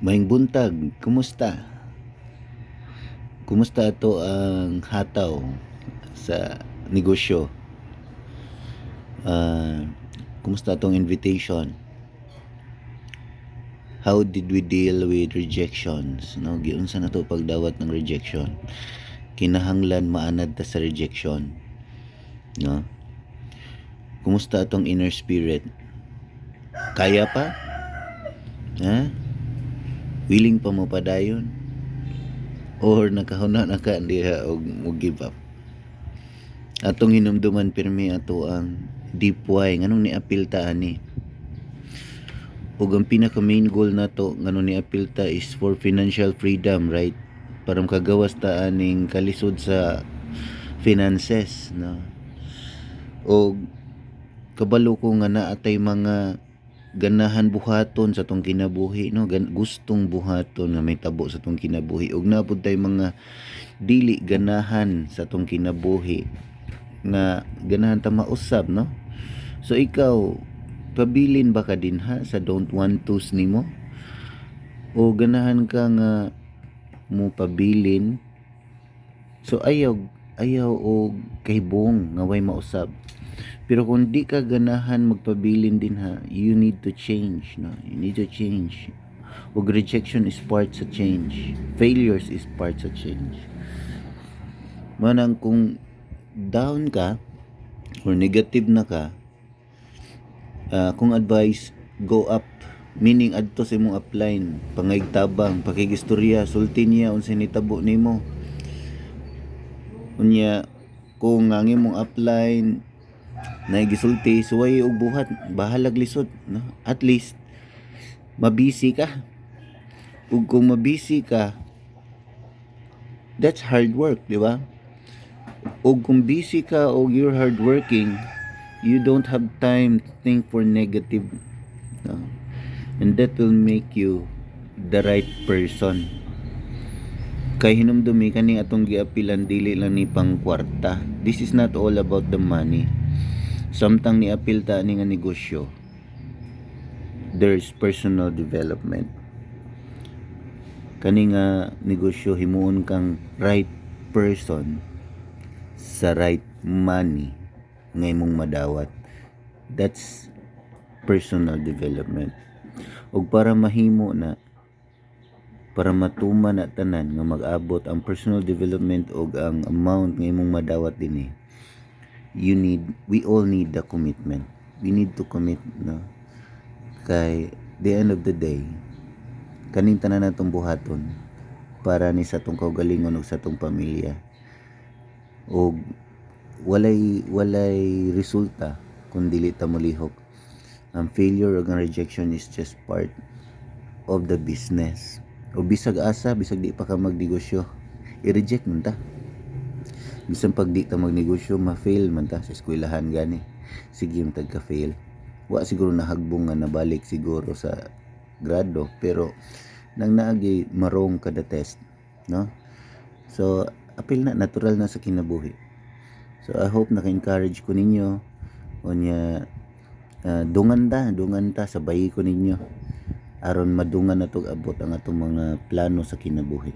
Maayong buntag, kumusta? Kumusta ato ang hataw sa negosyo? Kumusta atong invitation? How did we deal with rejections? No, giunsa nato pagdawat ng rejection? Kinahanglan maanad ta sa rejection. No? Kumusta atong inner spirit? Kaya pa? Ha? Willing pa mo padayon? Or nakahuna na ka diha og mo give up? Atong hinumduman pirmi ato ang deep why nganong niapil ta ani. Ug ang pinaka main goal nato nganong niapil ta is for financial freedom, right? Para makagawas ta aning kalisod sa finances, no? Og kabalo ko nga naa tay mga ganahan buhaton sa atong kinabuhi, no? Gustong buhaton nga may tabo sa atong kinabuhi, ug naa pud tay mga dili ganahan sa atong kinabuhi nga ganahan ta mausab, no? So ikaw, pabilin ba ka dinha sa don't want tos nimo o ganahan ka nga mo pabilin? So ayaw ayaw og kahibong nga way mausab. Pero kung di ka ganahan magpabilin dinha, you need to change, no? You need to change. Ug rejection is part sa change, failures is part sa change. Manang kung down ka or negative na ka, kung advice, go up, meaning adto sa imong upline, pangayog tabang, pakigistorya, sulti niya unsay nitabo nimo. Unya kung ang imong upline na gisulti, suway og buhat, bahalag lisod, no? At least mabisi ka. Ug kung mabisi ka, that's hard work, di ba? Ug kung busy ka o you're hardworking, you don't have time to think for negative, no? And that will make you the right person. Kay hinumdumi, kaning atong giapilan dili lang ni pang kwarta. This is not all about the money. Samtang niapil ta ani nga negosyo, there's personal development. Kani nga negosyo, himuon kang right person sa right money nga imong madawat. That's personal development. Ug para mahimo na, para matuman na tanan nga mag-abot ang personal development ug ang amount nga imong madawat dinhi, you need we all need the commitment. We need to commit, no? Kay the end of the day, kaning tanan natong buhaton para ni sa atong kaugalingon ug sa atong pamilya. Ug walay resulta kung dili ta molihok. Ang failure ug ang rejection is just part of the business. O bisag asa, bisag di pa ka magnegosyo, i-reject man ta. Bisan pag di ta magnegosyo, ma-fail man ta sa eskwelahan gani. Sige man tag ka-fail. Wa siguro nahagbong nga nabalik siguro sa grado, pero nang naagi marong kada test, no? So apil na, natural na sa kinabuhi. So I hope naka-encourage ko ninyo. Unya dungan ta, dungan ta, sabay ko ninyo aron madungan na tog abot ang atong mga plano sa kinabuhi.